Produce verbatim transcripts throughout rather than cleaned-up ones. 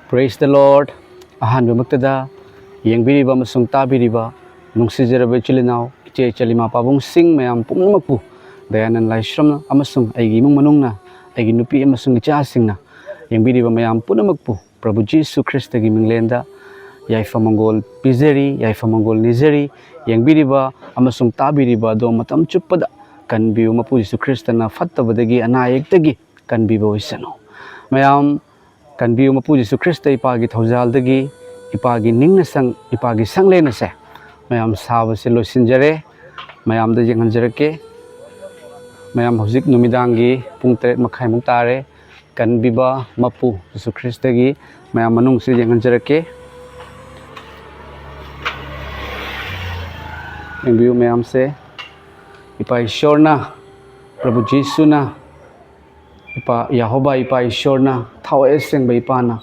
Praise the Lord. ꯑꯍꯥꯟꯕꯃꯛꯇꯗ ꯌꯦꯡꯕꯤꯔꯤꯕ ꯑꯃꯁꯨꯡ ꯇꯥꯕꯤꯔꯤꯕ ꯅꯨꯡꯁꯤꯖꯔꯕ ꯏꯆꯤꯜ ꯏꯅꯥꯎ, ꯏꯆꯦ ꯏꯆꯜ, ꯏꯃꯥ ꯄꯥꯕꯨꯡꯁꯤꯡ ꯃꯌꯥꯝ ꯄꯨꯝꯅꯃꯛꯄꯨ ꯗꯌꯥꯅꯟ ꯂꯥꯏꯁ꯭ꯔꯝꯅ ꯑꯃꯁꯨꯡ ꯑꯩꯒꯤ ꯏꯃꯨꯡ ꯃꯅꯨꯡꯅ, ꯑꯩꯒꯤ ꯅꯨꯄꯤ ꯑꯃꯁꯨꯡ ꯏꯆꯥꯁꯤꯡꯅ, ꯌꯦꯡꯕꯤꯔꯤꯕ ꯃꯌꯥꯝ ꯄꯨꯝꯅꯃꯛꯄꯨ ꯄ꯭ꯔꯚꯨ ꯖꯤꯁꯨ ꯈ꯭ꯔꯤꯁꯇꯒꯤ ꯃꯤꯡꯂꯦꯟꯗ ꯌꯥꯏꯐ ꯃꯪꯒꯣꯜ ꯄꯤꯖꯔꯤ, ꯌꯥꯏꯐ ꯃꯪꯒꯣꯜ ꯅꯤꯖꯔꯤ꯫ ꯌꯦꯡꯕꯤꯔꯤꯕ ꯑꯃꯁꯨꯡ ꯇꯥꯕꯤꯔꯤꯕ ꯑꯗꯣꯝ ꯃꯇꯝ ꯆꯨꯞꯄꯗ ꯀꯟꯕꯤꯌꯨ꯫ ꯃꯄꯨ ꯖꯤꯁꯨ ꯈ꯭ꯔꯤꯁꯇꯅ ꯐꯠꯇꯕꯗꯒꯤ, ꯑꯅꯥ ꯑꯌꯦꯛꯇꯒꯤ ꯀꯟꯕꯤꯕ ꯑꯣꯏꯁꯅꯨ꯫ ꯃꯌꯥꯝ ꯀꯟꯕꯤꯌꯨ꯫ ꯃꯄꯨ ꯖꯤꯁꯨ ꯈ꯭ꯔꯤꯁꯇ ꯏꯄꯥꯒꯤ ꯊꯧꯖꯥꯜꯗꯒꯤ ꯏꯄꯥꯒꯤ ꯅꯤꯡꯅ ꯁꯪ, ꯏꯄꯥꯒꯤ ꯁꯪꯂꯦꯟ ꯑꯁꯦ ꯃꯌꯥꯝ ꯁꯥꯕꯁꯦ ꯂꯣꯏꯁꯤꯟꯖꯔꯦ꯫ ꯃꯌꯥꯝꯗ ꯌꯦꯡꯍꯟꯖꯔꯛꯀꯦ꯫ ꯃꯌꯥꯝ ꯍꯧꯖꯤꯛ ꯅꯨꯃꯤꯗꯥꯡꯒꯤ ꯄꯨꯡ ꯇꯔꯦꯠ ꯃꯈꯥꯏꯃꯨꯛ ꯇꯥꯔꯦ꯫ ꯀꯟꯕꯤꯕ ꯃꯄꯨ ꯖꯤꯁꯨ ꯈ꯭ꯔꯤꯁꯇꯒꯤ ꯃꯌꯥꯝ ꯃꯅꯨꯡꯁꯤꯗ ꯌꯦꯡꯍꯟꯖꯔꯛꯀꯦ꯫ ꯌꯦꯡꯕꯤꯌꯨ ꯃꯌꯥꯝꯁꯦ꯫ ꯏꯄꯥ ꯏꯁꯣꯔꯅ, ꯄ꯭ꯔꯚꯨ ꯖꯤꯁꯨꯅ, ꯏꯄꯥ ꯌꯥꯍꯣꯕꯥ, ꯏꯄꯥ ꯏꯁꯣꯔꯅ, ꯊꯋꯥꯏ ꯑꯁꯦꯡꯕ ꯏꯄꯥꯅ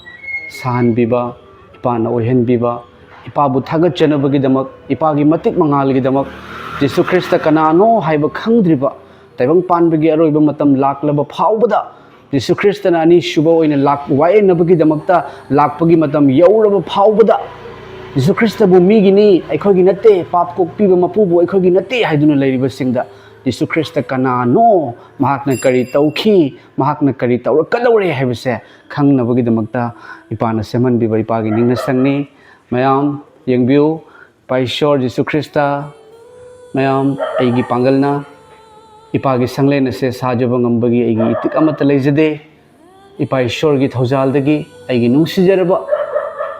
ꯁꯥꯍꯟꯕꯤꯕ, ꯏꯄꯥꯅ ꯑꯣꯏꯍꯟꯕꯤꯕ, ꯏꯄꯥꯕꯨ ꯊꯥꯒꯠꯆꯅꯕꯒꯤꯗꯃꯛ, ꯏꯄꯥꯒꯤ ꯃꯇꯤꯛ ꯃꯉꯥꯜꯒꯤꯗꯃꯛ, ꯖꯤꯁꯨ ꯈ꯭ꯔꯤꯁꯇ ꯀꯅꯥꯅꯣ ꯍꯥꯏꯕ ꯈꯪꯗ꯭ꯔꯤꯕ, ꯇꯥꯏꯕꯪ ꯄꯥꯟꯕꯒꯤ ꯑꯔꯣꯏꯕ ꯃꯇꯝ ꯂꯥꯛꯂꯕ ꯐꯥꯎꯕꯗ, ꯖꯤꯁꯨ ꯈ꯭ꯔꯤꯁꯇꯅ ꯑꯅꯤꯁꯨꯕ ꯑꯣꯏꯅ ꯂꯥꯛ-, ꯋꯥꯌꯦꯟꯅꯕꯒꯤꯗꯃꯛꯇ ꯂꯥꯛꯄꯒꯤ ꯃꯇꯝ ꯌꯧꯔꯕ ꯐꯥꯎꯕꯗ, ꯖꯤꯁꯨ ꯈ꯭ꯔꯤꯁꯇꯕꯨ ꯃꯤꯒꯤꯅꯤ, ꯑꯩꯈꯣꯏꯒꯤ ꯅꯠꯇꯦ, ꯄꯥꯞ ꯀꯣꯛꯄꯤꯕ ꯃꯄꯨꯕꯨ ꯑꯩꯈꯣꯏꯒꯤ ꯅꯠꯇꯦ ꯍꯥꯏꯗꯨꯅ ꯂꯩꯔꯤꯕꯁꯤꯡꯗ, ꯖꯤꯁꯨ ꯈ꯭ꯔꯤꯁꯇ ꯀꯅꯥꯅꯣ, ꯃꯍꯥꯛꯅ ꯀꯔꯤ ꯇꯧꯈꯤ, ꯃꯍꯥꯛꯅ ꯀꯔꯤ ꯇꯧꯔꯛꯀꯗꯧꯔꯦ ꯍꯥꯏꯕꯁꯦ ꯈꯪꯅꯕꯒꯤꯗꯃꯛꯇ ꯏꯄꯥꯅ ꯁꯦꯝꯍꯟꯕꯤꯕ ꯏꯄꯥꯒꯤ ꯅꯤꯡꯅ ꯁꯪꯅꯤ꯫ ꯃꯌꯥꯝ ꯌꯦꯡꯕꯤꯌꯨ, ꯏꯄꯥ ꯏꯁꯣꯔ ꯖꯤꯁꯨ ꯈ꯭ꯔꯤꯁꯇ, ꯃꯌꯥꯝ, ꯑꯩꯒꯤ ꯄꯥꯡꯒꯜꯅ ꯏꯄꯥꯒꯤ ꯁꯪꯂꯦꯟ ꯑꯁꯦ ꯁꯥꯖꯕ ꯉꯝꯕꯒꯤ ꯑꯩꯒꯤ ꯏꯇꯤꯛ ꯑꯃꯠꯇ ꯂꯩꯖꯗꯦ꯫ ꯏꯄꯥ ꯏꯁꯣꯔꯒꯤ ꯊꯧꯖꯥꯜꯗꯒꯤ ꯑꯩꯒꯤ ꯅꯨꯡꯁꯤꯖꯔꯕ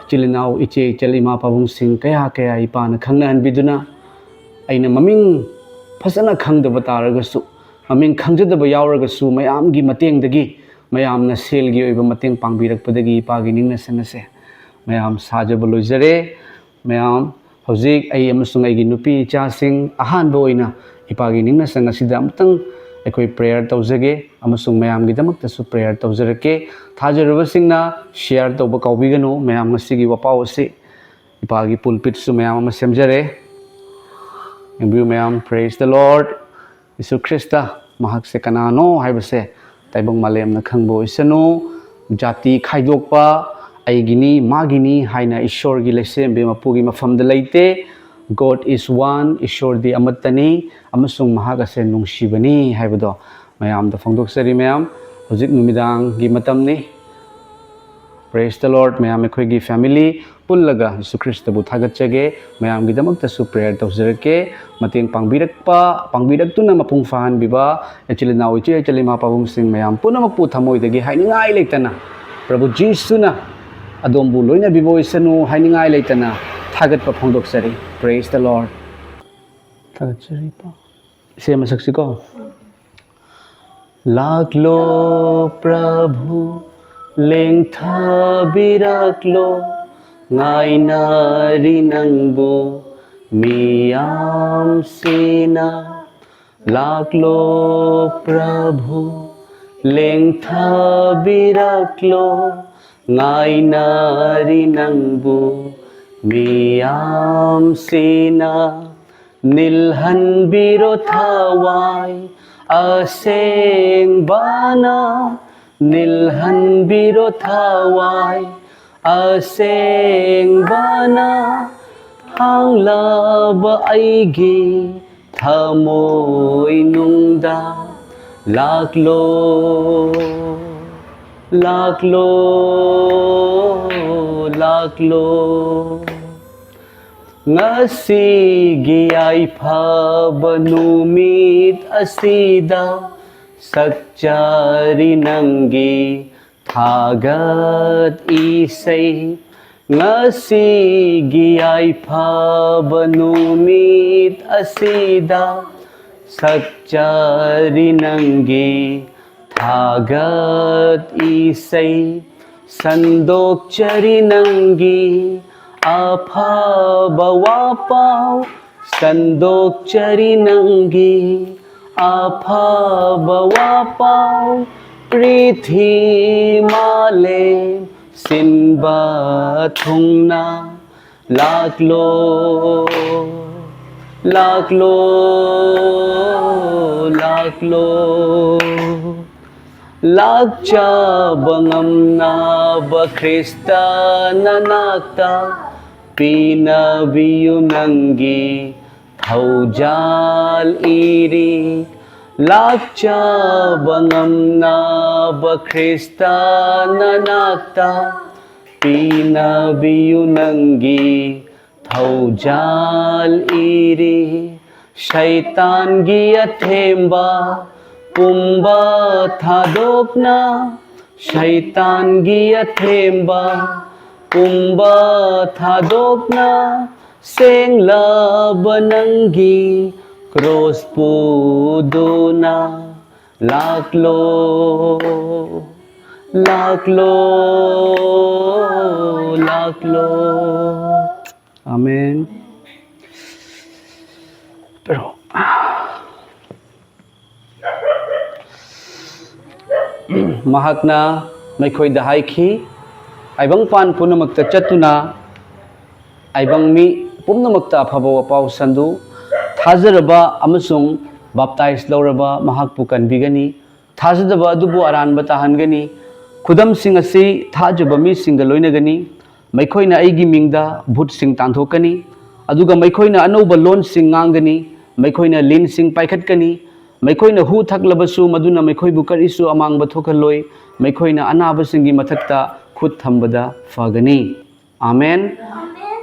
ꯏꯆꯤꯜ ꯏꯅꯥꯎ, ꯏꯆꯦ ꯏꯆꯜ, ꯏꯃꯥ ꯄꯥꯕꯨꯡꯁꯤꯡ ꯀꯌꯥ ꯀꯌꯥ ꯏꯄꯥꯅ ꯈꯪꯅꯍꯟꯕꯤꯗꯨꯅ, ꯑꯩꯅ ꯃꯃꯤꯡ ꯐꯖꯅ ꯈꯪꯗꯕ ꯇꯥꯔꯒꯁꯨ, ꯃꯃꯤꯡ ꯈꯪꯖꯗꯕ ꯌꯥꯎꯔꯒꯁꯨ, ꯃꯌꯥꯝꯒꯤ ꯃꯇꯦꯡꯗꯒꯤ, ꯃꯌꯥꯝꯅ ꯁꯦꯜꯒꯤ ꯑꯣꯏꯕ ꯃꯇꯦꯡ ꯄꯥꯡꯕꯤꯔꯛꯄꯗꯒꯤ ꯏꯄꯥꯒꯤ ꯅꯤꯡꯅ ꯁꯪ ꯑꯁꯦ ꯃꯌꯥꯝ ꯁꯥꯖꯕ ꯂꯣꯏꯖꯔꯦ꯫ ꯃꯌꯥꯝ, ꯍꯧꯖꯤꯛ ꯑꯩ ꯑꯃꯁꯨꯡ ꯑꯩꯒꯤ ꯅꯨꯄꯤ ꯏꯆꯥꯁꯤꯡ ꯑꯍꯥꯟꯕ ꯑꯣꯏꯅ ꯏꯄꯥꯒꯤ ꯅꯤꯡꯅ ꯁꯪ ꯑꯁꯤꯗ ꯑꯃꯨꯛꯇꯪ ꯑꯩꯈꯣꯏ prayer ꯇꯧꯖꯒꯦ ꯑꯃꯁꯨꯡ ꯃꯌꯥꯝꯒꯤꯗꯃꯛꯇꯁꯨ prayer ꯇꯧꯖꯔꯛꯀꯦ꯫ ꯊꯥꯖꯔꯕꯁꯤꯡꯅ share ꯇꯧꯕ ꯀꯥꯎꯕꯤꯒꯅꯨ꯫ ꯃꯌꯥꯝ, ꯉꯁꯤꯒꯤ ꯋꯥꯄꯥꯎ ꯑꯁꯤ ꯏꯄꯥꯒꯤ pulpitꯁꯨ ꯃꯌꯥꯝ ꯑꯃ ꯁꯦꯝꯖꯔꯦ꯫ ꯌꯦꯡꯕꯤꯌꯨ ꯃꯌꯥꯝ, praise the Lord꯫ Jesus Christ ꯃꯍꯥꯛꯁꯦ ꯀꯅꯥꯅꯣ ꯍꯥꯏꯕꯁꯦ ꯇꯥꯏꯕꯪ ꯃꯥꯂꯦꯝꯅ ꯈꯪꯕ ꯑꯣꯏꯁꯅꯨ꯫ ꯖꯥꯇꯤ ꯈꯥꯏꯗꯣꯛꯄ, ꯑꯩꯒꯤꯅꯤ, ꯃꯥꯒꯤꯅꯤ ꯍꯥꯏꯅ ꯏꯁꯣꯔꯒꯤ ꯂꯩꯁꯦꯝꯕꯤ ꯃꯄꯨꯒꯤ ꯃꯐꯝꯗ ꯂꯩꯇꯦ꯫ God is one, ꯏꯁꯣꯔꯗꯤ ꯑꯃꯠꯇꯅꯤ ꯑꯃꯁꯨꯡ ꯃꯍꯥꯛ ꯑꯁꯦ ꯅꯨꯡꯁꯤꯕꯅꯤ ꯍꯥꯏꯕꯗꯣ ꯃꯌꯥꯝꯗ ꯐꯣꯡꯗꯣꯛꯆꯔꯤ꯫ ꯃꯌꯥꯝ, ꯍꯧꯖꯤꯛ ꯅꯨꯃꯤꯗꯥꯡꯒꯤ ꯃꯇꯝꯅꯤ꯫ Praise the Lord, ꯃꯌꯥꯝ, ꯑꯩꯈꯣꯏꯒꯤ family ꯄꯨꯜꯂꯒ ꯌꯤꯁꯨ ꯈ꯭ꯔꯤꯁꯇꯕꯨ ꯊꯥꯒꯠꯆꯒꯦ꯫ ꯃꯌꯥꯝꯒꯤꯗꯃꯛꯇꯁꯨ prayer ꯇꯧꯖꯔꯛꯀꯦ꯫ ꯃꯇꯦꯡ ꯄꯥꯡꯕꯤꯔꯛꯄ, ꯄꯥꯡꯕꯤꯔꯛꯇꯨꯅ ꯃꯄꯨꯡ ꯐꯥꯍꯟꯕꯤꯕ ꯏꯆꯤꯜ ꯏꯅꯥꯎ, ꯏꯆꯦ ꯏꯆꯜ, ꯏꯃꯥ ꯄꯥꯕꯨꯡꯁꯤꯡ ꯃꯌꯥꯝ ꯄꯨꯝꯅꯃꯛꯄꯨ ꯊꯃꯣꯏꯗꯒꯤ ꯍꯥꯏꯅꯤꯡꯉꯥꯏ ꯂꯩꯇꯅ ꯄ꯭ꯔꯚꯨ ꯖꯤꯁꯨꯅ ꯑꯗꯣꯝꯕꯨ ꯂꯣꯏꯅꯕꯤꯕ ꯑꯣꯏꯁꯅꯨ ꯍꯥꯏꯅꯤꯡꯉꯥꯏ ꯂꯩꯇꯅ ꯊꯥꯒꯠꯄ ꯐꯣꯡꯗꯣꯛꯆꯔꯤ꯫ Praise the Lord. ꯊꯥꯒꯠꯆꯔꯤ ꯄꯥꯎ꯫ ꯏꯁꯩ ꯑꯃ ꯁꯛꯁꯤꯀꯣ꯫ ꯂꯥꯛꯂꯣ ꯄ꯭ꯔꯚꯨ, ꯂꯦꯡꯊꯕꯤꯔꯛꯂꯣ, ꯉꯥꯏꯅꯔꯤ ꯅꯪꯕꯨ ꯃꯤꯌꯥꯝꯁꯤꯅ꯫ ꯂꯥꯛꯂꯣ ꯄ꯭ꯔꯚꯨ, ꯂꯦꯡꯊꯕꯤꯔꯛꯂꯣ, ꯉꯥꯏꯅꯔꯤ ꯅꯪꯕꯨ ꯃꯤꯌꯥꯝꯁꯤꯅ꯫ ꯅꯤꯜꯍꯟꯕꯤꯔꯣ ꯊꯋꯥꯏ ꯑꯁꯦꯡꯕꯅ, ꯅꯤꯜꯍꯟꯕꯤꯔꯣ ꯊꯋꯥꯏ ꯑꯁꯦꯡꯕꯅ꯫ ꯍꯥꯡꯂꯕ ꯑꯩꯒꯤ ꯊꯃꯣꯏꯅꯨꯡꯗ ꯂꯥꯛꯂꯣ, ꯂꯥꯛꯂꯣ, ꯂꯥꯛꯂꯣ꯫ ꯉꯁꯤꯒꯤ ꯌꯥꯏꯐꯕ ꯅꯨꯃꯤꯠ ꯑꯁꯤꯗ ꯁꯛꯆꯔꯤ ꯅꯪꯒꯤ ꯊꯥꯒꯠ ꯏꯁꯩ꯫ ꯉꯁꯤꯒꯤ ꯌꯥꯏꯐꯕ ꯅꯨꯃꯤꯠ ꯑꯁꯤꯗ ꯁꯛꯆꯔꯤ ꯅꯪꯒꯤ ꯊꯥꯒꯠ ꯏꯁꯩ꯫ ꯁꯟꯗꯣꯛꯆꯔꯤ ꯅꯪꯒꯤ ꯑꯐꯕ ꯋꯥꯄꯥꯎ, ꯁꯟꯗꯣꯛꯆꯔꯤ ꯅꯪꯒꯤ ꯑꯐꯕ ꯋꯥꯄꯥꯎ꯫ ꯄ꯭ꯔꯤꯊꯤ ꯃꯥꯂꯦꯝ ꯁꯤꯟꯕ ꯊꯨꯡꯅ ꯂꯥꯛꯂꯣ, ꯂꯥꯛꯂꯣ, ꯂꯥꯛꯂꯣ꯫ ꯂꯥꯛꯆꯕ ꯉꯝꯅꯕ ꯈ꯭ꯔꯤꯁꯇ ꯅꯅꯥꯛꯇ ꯄꯤꯅꯕꯤꯌꯨ ꯅꯪꯒꯤ ꯊꯧꯖꯥꯜ ꯏꯔꯤ꯫ ꯂꯥꯛꯆꯕ ꯉꯝꯅꯕ ꯈ꯭ꯔꯤꯁꯇ ꯅꯅꯥꯛꯇ ꯄꯤꯅꯕꯤꯌꯨ ꯅꯪꯒꯤ ꯊꯧꯖꯥꯜ ꯏꯔꯤ꯫ ꯁꯩꯇꯥꯟꯒꯤ ꯑꯊꯦꯝꯕ ꯄꯨꯝꯕ ꯊꯥꯗꯣꯛꯅ, ꯁꯩꯇꯥꯟꯒꯤ ꯑꯊꯦꯝꯕ ꯄꯨꯝꯕ ꯊꯥꯗꯣꯛꯅ, ꯁꯦꯡꯂꯕ ꯅꯪꯒꯤ ꯀ꯭ꯔꯣꯁ ꯄꯨꯗꯨꯅ ꯂꯥꯛꯂꯣ, ꯂꯥꯛꯂꯣ, ꯂꯥꯛꯂꯣ꯫ ꯑꯥꯃꯦꯟ꯫ ꯄꯤꯔꯛꯑꯣ꯫ ꯃꯍꯥꯛꯅ ꯃꯈꯣꯏꯗ ꯍꯥꯏꯈꯤ, "ꯑꯥꯏꯕꯪꯄꯥꯟ ꯄꯨꯝꯅꯃꯛꯇ ꯆꯠꯇꯨꯅ ꯑꯥꯏꯕꯪ ꯃꯤ ꯄꯨꯝꯅꯃꯛꯇ ꯑꯐꯕ ꯋꯥꯄꯥꯎ ꯁꯟꯗꯨ꯫ ꯊꯥꯖꯔꯕ ꯑꯃꯁꯨꯡ ꯕꯥꯞꯇꯥꯏꯖ ꯂꯧꯔꯕ ꯃꯍꯥꯛꯄꯨ ꯀꯟꯕꯤꯒꯅꯤ꯫ ꯊꯥꯖꯗꯕ ꯑꯗꯨꯕꯨ ꯑꯔꯥꯟꯕ ꯇꯥꯍꯟꯒꯅꯤ꯫ ꯈꯨꯗꯝꯁꯤꯡ ꯑꯁꯤ ꯊꯥꯖꯕ ꯃꯤꯁꯤꯡꯒ ꯂꯣꯏꯅꯒꯅꯤ꯫ ꯃꯈꯣꯏꯅ ꯑꯩꯒꯤ ꯃꯤꯡꯗ ꯚꯨꯠꯁꯤꯡ ꯇꯥꯟꯊꯣꯛꯀꯅꯤ, ꯑꯗꯨꯒ ꯃꯈꯣꯏꯅ ꯑꯅꯧꯕ ꯂꯣꯟꯁꯤꯡ ꯉꯥꯡꯒꯅꯤ꯫ ꯃꯈꯣꯏꯅ ꯂꯤꯟꯁꯤꯡ ꯄꯥꯏꯈꯠꯀꯅꯤ꯫ ꯃꯈꯣꯏꯅ ꯍꯨ ꯊꯛꯂꯕꯁꯨ ꯃꯗꯨꯅ ꯃꯈꯣꯏꯕꯨ ꯀꯔꯤꯁꯨ ꯑꯃꯥꯡꯕ ꯊꯣꯛꯍꯜꯂꯣꯏ꯫ ꯃꯈꯣꯏꯅ ꯑꯅꯥꯕꯁꯤꯡꯒꯤ ꯃꯊꯛꯇ ꯈꯨꯠ ꯊꯝꯕꯗ ꯐꯒꯅꯤ꯫" ꯑꯥꯃꯦꯟ꯫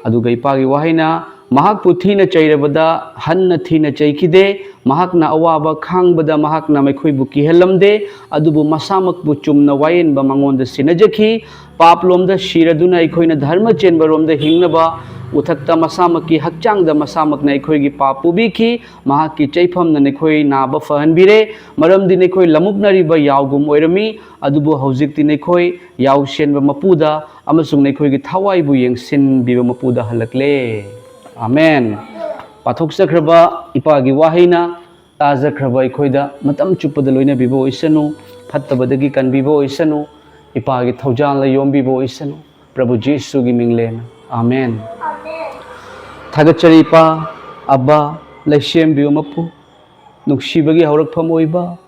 ꯑꯗꯨꯒ ꯏꯄꯥꯒꯤ ꯋꯥꯍꯩꯅ, "ꯃꯍꯥꯛꯄꯨ ꯊꯤꯅ ꯆꯩꯔꯕꯗ ꯍꯟꯅ ꯊꯤꯅ ꯆꯩꯈꯤꯗꯦ꯫ ꯃꯍꯥꯛꯅ ꯑꯋꯥꯕ ꯈꯥꯡꯕꯗ ꯃꯍꯥꯛꯅ ꯃꯈꯣꯏꯕꯨ ꯀꯤꯍꯜꯂꯝꯗꯦ, ꯑꯗꯨꯕꯨ ꯃꯁꯥꯃꯛꯄꯨ ꯆꯨꯝꯅ ꯋꯥꯌꯦꯟꯕ ꯃꯉꯣꯟꯗ ꯁꯤꯟꯅꯖꯈꯤ꯫" ꯄꯥꯞꯂꯣꯝꯗ ꯁꯤꯔꯗꯨꯅ ꯑꯩꯈꯣꯏꯅ ꯙꯔꯃ ꯆꯦꯟꯕꯔꯣꯝꯗ ꯍꯤꯡꯅꯕ ꯎꯊꯛꯇ ꯃꯁꯥꯃꯛꯀꯤ ꯍꯛꯆꯥꯡꯗ ꯃꯁꯥꯃꯛꯅ ꯑꯩꯈꯣꯏꯒꯤ ꯄꯥꯞ ꯄꯨꯕꯤꯈꯤ꯫ ꯃꯍꯥꯛꯀꯤ ꯆꯩꯐꯝꯅ ꯅꯈꯣꯏ ꯅꯥꯕ ꯐꯍꯟꯕꯤꯔꯦ, ꯃꯔꯝꯗꯤ ꯅꯈꯣꯏ ꯂꯃꯨꯛꯅꯔꯤꯕ ꯌꯥꯎꯒꯨꯝ ꯑꯣꯏꯔꯝꯃꯤ, ꯑꯗꯨꯕꯨ ꯍꯧꯖꯤꯛꯇꯤ ꯅꯈꯣꯏ ꯌꯥꯎꯁꯦꯟꯕ ꯃꯄꯨꯗ ꯑꯃꯁꯨꯡ ꯅꯈꯣꯏꯒꯤ ꯊꯋꯥꯏꯕꯨ ꯌꯦꯡꯁꯤꯟꯕꯤꯕ ꯃꯄꯨꯗ ꯍꯜꯂꯛꯂꯦ꯫ ꯑꯥꯃꯦꯟ꯫ ꯄꯥꯊꯣꯛꯆꯈ꯭ꯔꯕ ꯏꯄꯥꯒꯤ ꯋꯥꯍꯩꯅ ꯇꯥꯖꯈ꯭ꯔꯕ ꯑꯩꯈꯣꯏꯗ ꯃꯇꯝ ꯆꯨꯞꯄꯗ ꯂꯣꯏꯅꯕꯤꯕ ꯑꯣꯏꯁꯅꯨ, ꯐꯠꯇꯕꯗꯒꯤ ꯀꯟꯕꯤꯕ ꯑꯣꯏꯁꯅꯨ, ꯏꯄꯥꯒꯤ ꯊꯧꯖꯥꯜꯅ ꯌꯣꯝꯕꯤꯕ ꯑꯣꯏꯁꯅꯨ꯫ ꯄ꯭ꯔꯚꯨ ꯖꯤꯁꯨꯒꯤ ꯃꯤꯡꯂꯦꯟ, ꯑꯥꯃꯦꯟ꯫ ꯊꯥꯒꯠꯆꯔꯤ ꯏꯄꯥ, ꯑꯕꯥ, ꯂꯩꯁꯦꯝꯕꯤꯌꯨ ꯃꯄꯨ, ꯅꯨꯡꯁꯤꯕꯒꯤ ꯍꯧꯔꯛꯐꯝ ꯑꯣꯏꯕ,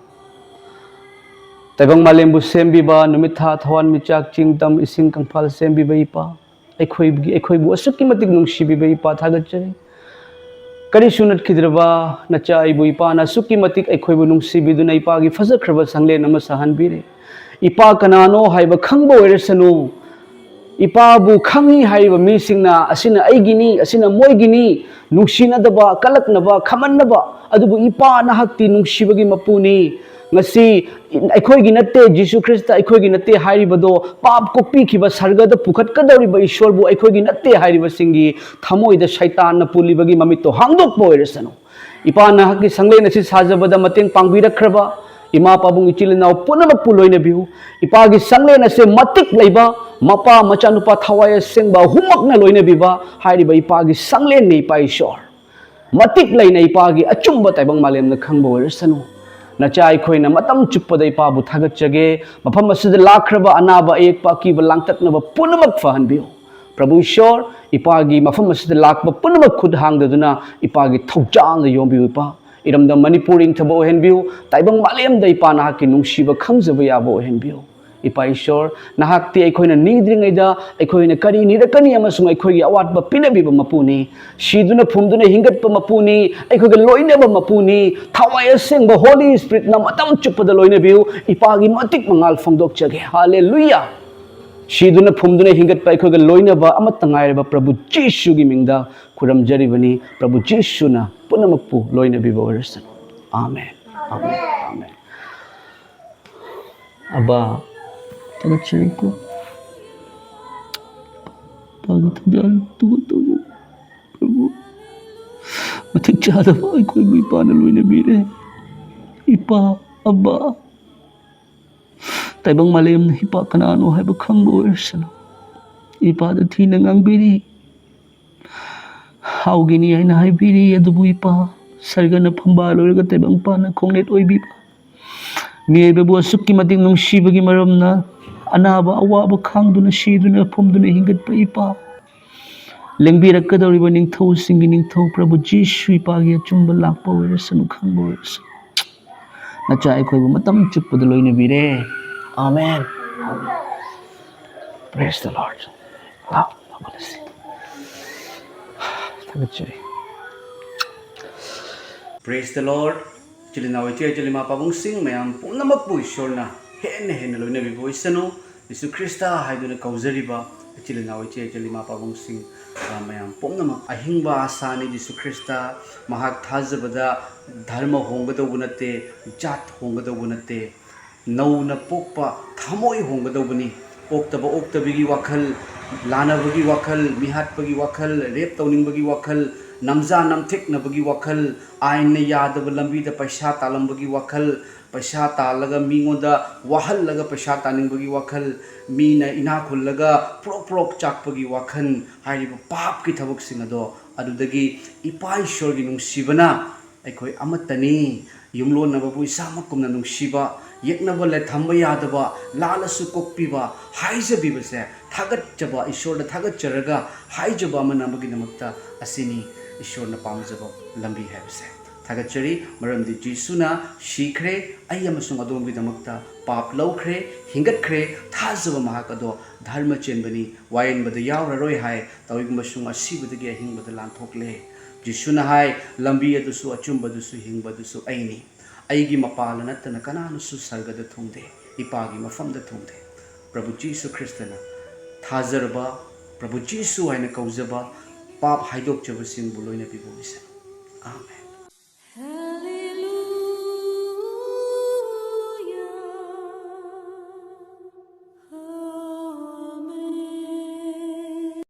ꯇꯥꯏꯕꯪ ꯃꯥꯂꯦꯝꯕꯨ ꯁꯦꯝꯕꯤꯕ, ꯅꯨꯃꯤꯠ ꯊꯥ ꯊꯋꯥꯟꯃꯤꯆꯥꯛ ꯆꯤꯡ ꯇꯝ ꯏꯁꯤꯡ ꯀꯪꯐꯥꯜ ꯁꯦꯝꯕꯤꯕ ꯏꯄꯥ, ꯑꯩꯈꯣꯏꯒꯤ, ꯑꯩꯈꯣꯏꯕꯨ ꯑꯁꯨꯛꯀꯤ ꯃꯇꯤꯛ ꯅꯨꯡꯁꯤꯕꯤꯕ ꯏꯄꯥ ꯊꯥꯒꯠꯆꯔꯤ꯫ ꯀꯔꯤꯁꯨ ꯅꯠꯈꯤꯗ꯭ꯔꯕ ꯅꯆꯥ ꯑꯩꯕꯨ ꯏꯄꯥꯅ ꯑꯁꯨꯛꯀꯤ ꯃꯇꯤꯛ ꯑꯩꯈꯣꯏꯕꯨ ꯅꯨꯡꯁꯤꯕꯤꯗꯨꯅ ꯏꯄꯥꯒꯤ ꯐꯖꯈ꯭ꯔꯕ ꯁꯪꯂꯦꯟ ꯑꯃ ꯁꯥꯍꯟꯕꯤꯔꯦ꯫ ꯏꯄꯥ ꯀꯅꯥꯅꯣ ꯍꯥꯏꯕ ꯈꯪꯕ ꯑꯣꯏꯔꯁꯅꯨ, ꯏꯄꯥꯕꯨ ꯈꯪꯏ ꯍꯥꯏꯔꯤꯕ ꯃꯤꯁꯤꯡꯅ ꯑꯁꯤꯅ ꯑꯩꯒꯤꯅꯤ, ꯑꯁꯤꯅ ꯃꯣꯏꯒꯤꯅꯤ, ꯅꯨꯡꯁꯤꯅꯗꯕ, ꯀꯂꯛꯅꯕ, ꯈꯝꯍꯟꯅꯕ, ꯑꯗꯨꯕꯨ ꯏꯄꯥ ꯅꯍꯥꯛꯇꯤ ꯅꯨꯡꯁꯤꯕꯒꯤ ꯃꯄꯨꯅꯤ꯫ ꯉꯁꯤ ꯑꯩꯈꯣꯏꯒꯤ ꯅꯠꯇꯦ, ꯖꯤꯁꯨ ꯈ꯭ꯔꯤꯁꯇ ꯑꯩꯈꯣꯏꯒꯤ ꯅꯠꯇꯦ ꯍꯥꯏꯔꯤꯕꯗꯣ, ꯄꯥꯞ ꯀꯣꯛꯄꯤꯈꯤꯕ ꯁꯔꯒꯗ ꯄꯨꯈꯠꯀꯗꯧꯔꯤꯕ ꯏꯁꯣꯔꯕꯨ ꯑꯩꯈꯣꯏꯒꯤ ꯅꯠꯇꯦ ꯍꯥꯏꯔꯤꯕꯁꯤꯡꯒꯤ ꯊꯃꯣꯏꯗ ꯁꯩꯇꯥꯟꯅ ꯄꯨꯜꯂꯤꯕꯒꯤ ꯃꯃꯤꯠꯇꯣ ꯍꯥꯡꯗꯣꯛꯄ ꯑꯣꯏꯔꯁꯅꯨ꯫ ꯏꯄꯥ ꯅꯍꯥꯛꯀꯤ ꯁꯪꯂꯦꯟ ꯑꯁꯤ ꯁꯥꯖꯕꯗ ꯃꯇꯦꯡ ꯄꯥꯡꯕꯤꯔꯛꯈ꯭ꯔꯕ ꯏꯃꯥ ꯄꯥꯕꯨꯡ ꯏꯆꯤꯜ ꯏꯅꯥꯎ ꯄꯨꯝꯅꯃꯛꯄꯨ ꯂꯣꯏꯅꯕꯤꯌꯨ꯫ ꯏꯄꯥꯒꯤ ꯁꯪꯂꯦꯟ ꯑꯁꯦ ꯃꯇꯤꯛ ꯂꯩꯕ, ꯃꯄꯥ ꯃꯆꯥꯅꯨꯄꯥ ꯊꯋꯥꯏ ꯑꯁꯦꯡꯕ ꯑꯍꯨꯝꯃꯛꯅ ꯂꯣꯏꯅꯕꯤꯕ ꯍꯥꯏꯔꯤꯕ ꯏꯄꯥꯒꯤ ꯁꯪꯂꯦꯟꯅꯤ꯫ ꯏꯄꯥ ꯏꯁꯣꯔ, ꯃꯇꯤꯛ ꯂꯩꯅ ꯏꯄꯥꯒꯤ ꯑꯆꯨꯝꯕ ꯇꯥꯏꯕꯪ ꯃꯥꯂꯦꯝꯅ ꯈꯪꯕ ꯑꯣꯏꯔꯁꯅꯨ꯫ ꯅꯆꯥ ꯑꯩꯈꯣꯏꯅ ꯃꯇꯝ ꯆꯨꯞꯄꯗ ꯏꯄꯥꯕꯨ ꯊꯥꯒꯠꯆꯒꯦ꯫ ꯃꯐꯝ ꯑꯁꯤꯗ ꯂꯥꯛꯈ꯭ꯔꯕ ꯑꯅꯥꯕ ꯑꯌꯦꯛꯄ ꯑꯀꯤꯕ ꯂꯥꯡꯇꯛꯅꯕ ꯄꯨꯝꯅꯃꯛ ꯐꯍꯟꯕꯤꯌꯨ꯫ ꯄ꯭ꯔꯚꯨ ꯏꯁꯣꯔ, ꯏꯄꯥꯒꯤ ꯃꯐꯝ ꯑꯁꯤꯗ ꯂꯥꯛꯄ ꯄꯨꯝꯅꯃꯛ ꯈꯨꯠ ꯍꯥꯡꯗꯗꯨꯅ ꯏꯄꯥꯒꯤ ꯊꯧꯖꯥꯜꯅ ꯌꯣꯝꯕꯤꯌꯨ꯫ ꯏꯄꯥ, ꯏꯔꯝꯗꯝ ꯃꯅꯤꯄꯨꯔ ꯏꯪꯊꯕ ꯑꯣꯏꯍꯟꯕꯤꯌꯨ꯫ ꯇꯥꯏꯕꯪ ꯃꯥꯂꯦꯝꯗ ꯏꯄꯥ ꯅꯍꯥꯛꯀꯤ ꯅꯨꯡꯁꯤꯕ ꯈꯪꯖꯕ ꯌꯥꯕ ꯑꯣꯏꯍꯟꯕꯤꯌꯨ꯫ ꯏꯄꯥ ꯏꯁꯣꯔ, ꯅꯍꯥꯛꯇꯤ ꯑꯩꯈꯣꯏꯅ ꯅꯤꯗ꯭ꯔꯤꯉꯩꯗ ꯑꯩꯈꯣꯏꯅ ꯀꯔꯤ ꯅꯤꯔꯛꯀꯅꯤ ꯑꯃꯁꯨꯡ ꯑꯩꯈꯣꯏꯒꯤ ꯑꯋꯥꯠꯄ ꯄꯤꯅꯕꯤꯕ ꯃꯄꯨꯅꯤ꯫ ꯁꯤꯗꯨꯅ ꯐꯨꯝꯗꯨꯅ ꯍꯤꯡꯒꯠꯄ ꯃꯄꯨꯅꯤ꯫ ꯑꯩꯈꯣꯏꯒ ꯂꯣꯏꯅꯕ ꯃꯄꯨꯅꯤ꯫ ꯊꯋꯥꯏ ꯑꯁꯦꯡꯕ ꯍꯣꯂꯤ ꯏꯁꯄꯤꯔꯤꯠꯅ ꯃꯇꯝ ꯆꯨꯞꯄꯗ ꯂꯣꯏꯅꯕꯤꯌꯨ꯫ ꯏꯄꯥꯒꯤ ꯃꯇꯤꯛ ꯃꯉꯥꯜ ꯐꯣꯡꯗꯣꯛꯆꯒꯦ꯫ ꯍꯥꯂꯦꯂꯨꯌꯥ! ꯁꯤꯗꯨꯅ ꯐꯨꯝꯗꯨꯅ ꯍꯤꯡꯒꯠꯄ ꯑꯩꯈꯣꯏꯒ ꯂꯣꯏꯅꯕ ꯑꯃꯠꯇ ꯉꯥꯏꯔꯕ ꯄ꯭ꯔꯚꯨ ꯖꯤꯁꯨꯒꯤ ꯃꯤꯡꯗ ꯈꯨꯔꯨꯝꯖꯔꯤꯕꯅꯤ꯫ ꯄ꯭ꯔꯚꯨ ꯖꯤꯁꯨꯅ ꯄꯨꯝꯅꯃꯛꯄꯨ ꯂꯣꯏꯅꯕꯤꯕ ꯑꯣꯏꯔꯁꯅꯨ꯫ ꯑꯥꯃꯦꯟ꯫ ꯑꯥꯃꯦꯟ꯫ ꯑꯥꯃꯦꯟ꯫ ꯑꯕꯥ, ꯊꯥꯒꯠꯆꯔꯤꯀꯣ꯫ ꯏꯄꯥꯒꯤ ꯊꯧꯖꯥꯜ ꯇꯨꯒ ꯇꯧꯖꯩ꯫ ꯄ꯭ꯔꯚꯨ, ꯃꯇꯤꯛ ꯆꯥꯗꯕ ꯑꯩꯈꯣꯏꯕꯨ ꯏꯄꯥꯅ ꯂꯣꯏꯅꯕꯤꯔꯦ꯫ ꯏꯄꯥ, ꯑꯕꯥ, ꯇꯥꯏꯕꯪ ꯃꯥꯂꯦꯝꯅ ꯏꯄꯥ ꯀꯅꯥꯅꯣ ꯍꯥꯏꯕ ꯈꯪꯕ ꯑꯣꯏꯔꯁꯅꯨ꯫ ꯏꯄꯥꯗ ꯊꯤꯅ ꯉꯥꯡꯕꯤꯔꯤ, ꯍꯥꯎꯒꯤꯅꯤ ꯍꯥꯏꯅ ꯍꯥꯏꯕꯤꯔꯤ꯫ ꯑꯗꯨꯕꯨ ꯏꯄꯥ, ꯁꯔꯒꯅ ꯐꯝꯕꯥꯜ ꯑꯣꯏꯔꯒ ꯇꯥꯏꯕꯪ ꯏꯄꯥꯅ ꯈꯣꯡꯅꯦꯠ ꯑꯣꯏꯕꯤꯕ, ꯃꯤꯑꯣꯏꯕꯕꯨ ꯑꯁꯨꯛꯀꯤ ꯃꯇꯤꯛ ꯅꯨꯡꯁꯤꯕꯒꯤ ꯃꯔꯝꯅ, ꯑꯅꯥꯕ ꯑꯋꯥꯕ ꯈꯥꯡꯗꯨꯅ, ꯁꯤꯗꯨꯅ ꯐꯨꯝꯗꯨꯅ ꯍꯤꯡꯒꯠꯄ ꯏꯄꯥ, ꯂꯦꯡꯕꯤꯔꯛꯀꯗꯧꯔꯤꯕ ꯅꯤꯡꯊꯧꯁꯤꯡꯒꯤ ꯅꯤꯡꯊꯧ ꯄ꯭ꯔꯚꯨ ꯖꯤꯁꯨ ꯏꯄꯥꯒꯤ ꯑꯆꯨꯝꯕ ꯂꯥꯛꯄ ꯑꯣꯏꯔꯁꯅꯨ, ꯈꯪꯕ ꯑꯣꯏꯔꯁꯅꯨ꯫ ꯅꯆꯥ ꯑꯩꯈꯣꯏꯕꯨ ꯃꯇꯝ ꯆꯨꯞꯄꯗ ꯂꯣꯏꯅꯕꯤꯔꯦ꯫ ꯑꯥꯃꯦꯟ꯫ Praise the Lord. ꯂꯥꯎ, ꯍꯧꯒꯠꯂꯁꯤ꯫ ꯊꯥꯒꯠꯆꯔꯤ꯫ Praise the Lord. ꯏꯆꯤꯜ ꯏꯅꯥꯎ, ꯏꯆꯦ ꯏꯆꯤꯜ ꯏꯃꯥ ꯄꯥꯕꯨꯡꯁꯤꯡ ꯃꯌꯥꯝ ꯄꯨꯝꯅꯃꯛꯄꯨ ꯏꯁꯣꯔꯅ ꯍꯦꯟꯅ ꯍꯦꯟꯅ ꯂꯣꯏꯅꯕꯤꯕ ꯑꯣꯏꯁꯅꯨ꯫ ꯖꯤꯁꯨ ꯈ꯭ꯔꯤꯁꯇ ꯍꯥꯏꯗꯨꯅ ꯀꯧꯖꯔꯤꯕ ꯏꯆꯤꯜ ꯏꯅꯥꯎ, ꯏꯆꯦ ꯏꯆꯤꯜ ꯏꯃꯥ ꯄꯥꯕꯨꯡꯁꯤꯡ, ꯑ, ꯃꯌꯥꯝ ꯄꯨꯝꯅꯃꯛ, ꯑꯍꯤꯡꯕ ꯑꯥꯁꯥꯅꯤ ꯖꯤꯁꯨ ꯈ꯭ꯔꯤꯁꯇ꯫ ꯃꯍꯥꯛ ꯊꯥꯖꯕꯗ ꯙꯔꯃ ꯍꯣꯡꯒꯗꯧꯕ ꯅꯠꯇꯦ, ꯖꯥꯠ ꯍꯣꯡꯒꯗꯧꯕ ꯅꯠꯇꯦ, ꯅꯧꯅ ꯄꯣꯛꯄ ꯊꯃꯣꯏ ꯍꯣꯡꯒꯗꯧꯕꯅꯤ꯫ ꯄꯣꯛꯇꯕ ꯑꯣꯛꯇꯕꯤꯒꯤ ꯋꯥꯈꯜ, ꯂꯥꯟꯅꯕꯒꯤ ꯋꯥꯈꯜ, ꯃꯤꯍꯥꯠꯄꯒꯤ ꯋꯥꯈꯜ, ꯔꯦꯞ ꯇꯧꯅꯤꯡꯕꯒꯤ ꯋꯥꯈꯜ, ꯅꯝꯖꯥ ꯅꯝꯊꯦꯛꯅꯕꯒꯤ ꯋꯥꯈꯜ, ꯑꯥꯏꯟꯅ ꯌꯥꯗꯕ ꯂꯝꯕꯤꯗ ꯄꯩꯁꯥ ꯇꯥꯜꯂꯝꯕꯒꯤ ꯋꯥꯈꯜ, ꯄꯩꯁꯥ ꯇꯥꯜꯂꯒ ꯃꯤꯉꯣꯟꯗ ꯋꯥꯍꯜꯂꯒ ꯄꯩꯁꯥ ꯇꯥꯅꯤꯡꯕꯒꯤ ꯋꯥꯈꯜ, ꯃꯤꯅ ꯏꯅꯥꯛ ꯈꯨꯜꯂꯒ ꯄ꯭ꯔꯣꯛ ꯄ꯭ꯔꯣꯛ ꯆꯥꯛꯄꯒꯤ ꯋꯥꯈꯜ, ꯍꯥꯏꯔꯤꯕ ꯄꯥꯞꯀꯤ ꯊꯕꯛꯁꯤꯡ ꯑꯗꯣ ꯑꯗꯨꯗꯒꯤ ꯏꯄꯥ ꯏꯁꯣꯔꯒꯤ ꯅꯨꯡꯁꯤꯕꯅ ꯑꯩꯈꯣꯏ ꯑꯃꯠꯇꯅꯤ, ꯌꯨꯝꯂꯣꯟꯅꯕꯕꯨ ꯏꯁꯥꯃꯛꯀꯨꯝꯅ ꯅꯨꯡꯁꯤꯕ, ꯌꯦꯛꯅꯕ ꯂꯦꯊꯝꯕ ꯌꯥꯗꯕ, ꯂꯥꯜꯂꯁꯨ ꯀꯣꯛꯄꯤꯕ, ꯍꯥꯏꯖꯕꯤꯕꯁꯦ ꯊꯥꯒꯠꯆꯕ, ꯏꯁꯣꯔꯗ ꯊꯥꯒꯠꯆꯔꯒ ꯍꯥꯏꯖꯕ ꯑꯃꯅ ꯑꯃꯒꯤꯗꯃꯛꯇ ꯑꯁꯤꯅꯤ ꯏꯁꯣꯔꯅ ꯄꯥꯝꯖꯕ ꯂꯝꯕꯤ ꯍꯥꯏꯕꯁꯦ꯫ ꯊꯥꯒꯠꯆꯔꯤ, ꯃꯔꯝꯗꯤ ꯖꯤꯁꯨꯅ ꯁꯤꯈ꯭ꯔꯦ, ꯑꯩ ꯑꯃꯁꯨꯡ ꯑꯗꯣꯝꯒꯤꯗꯃꯛꯇ ꯄꯥꯞ ꯂꯧꯈ꯭ꯔꯦ, ꯍꯤꯡꯒꯠꯈ꯭ꯔꯦ, ꯊꯥꯖꯕ ꯃꯍꯥꯛ ꯑꯗꯣ ꯙꯔꯃ ꯆꯦꯟꯕꯅꯤ, ꯋꯥꯌꯦꯟꯕꯗ ꯌꯥꯎꯔꯔꯣꯏ ꯍꯥꯏ, ꯇꯧꯏꯒꯨꯝꯕꯁꯨꯡ ꯑꯁꯤꯕꯗꯒꯤ ꯑꯍꯤꯡꯕꯗ ꯂꯥꯟꯊꯣꯛꯂꯦ꯫ ꯖꯤꯁꯨꯅ ꯍꯥꯏ, ꯂꯝꯕꯤ ꯑꯗꯨꯁꯨ, ꯑꯆꯨꯝꯕꯗꯨꯁꯨ, ꯍꯤꯡꯕꯗꯨꯁꯨ ꯑꯩꯅꯤ꯫ ꯑꯩꯒꯤ ꯃꯄꯥꯜ ꯅꯠꯇꯅ ꯀꯅꯥꯅꯁꯨ ꯁꯔꯒꯗ ꯊꯨꯡꯗꯦ, ꯏꯄꯥꯒꯤ ꯃꯐꯝꯗ ꯊꯨꯡꯗꯦ꯫ ꯄ꯭ꯔꯚꯨ ꯖꯤꯁꯨ ꯈ꯭ꯔꯤꯁꯇꯅ ꯊꯥꯖꯔꯕ, ꯄ꯭ꯔꯚꯨ ꯖꯤꯁꯨ ꯍꯥꯏꯅ ꯀꯧꯖꯕ, ꯄꯥꯞ ꯍꯥꯏꯗꯣꯛꯆꯕꯁꯤꯡꯕꯨ ꯂꯣꯏꯅꯕꯤꯕ ꯑꯣꯏꯁꯅꯨ꯫ ꯑꯥꯃꯦꯟ꯫